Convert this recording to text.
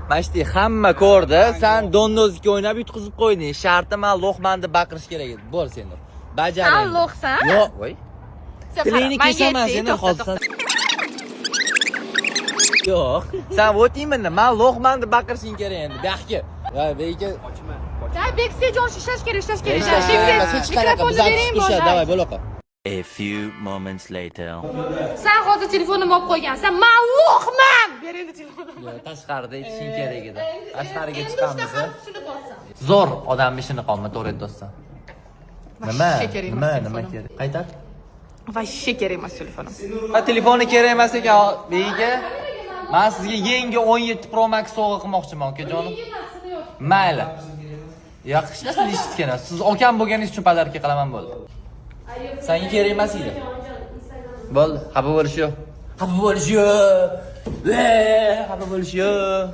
Mana shu hamma ko'rdi. San dondozga o'ynab yutqizib qo'yding. Sharti man лох man deb baqirish kerak edi. Bo'l sen. Bajar. San Endi. лох san? Yo'q, voy. Sen Tilingni qara, manga kesaman aytding, seni to'xta, hozir. to'xta. Yo'q. San вот именно, man лох man deb baqirishing kerak endi. Bu yoqqa. Va bu yoqqa. Да, backstage ishlash kerak, ishlash kerak. Ishlash kerak emas, hech qanaqa Mikrofonni bizani bering, turishadi. bo'ldi. Давай, bo'la qol. A few moments later. San hozir telefonimni olib qo'ygansan. Man лох man. Ber endi telefonimni. Yo'q, tashqarida aytishing kerak edi. Tashqariga Endi chiqamiz. shunaqa shuni bossam. Zo'r odamni ishini qolma, to'g'ri aytyapsan. Nima? Вообще kerak Nima, emas nima telefonim. kerak? Qaytar. Вообще kerak emas telefonim. Ha, telefoni kerak emas ekan, bega. Men sizga yangi 17 Pro Max sovg'a qilmoqchiman, okajonim. Mayli. Yo'q, hech narsani eshitgan emas. Siz okam bo'lganingiz uchun подарка qilaman, bo'ldi. Senga kerak emas edi. Bo'ldi, xafa bo'lish yo'q. Xafa bo'lish yo'q. Xafa bo'lish yo'q.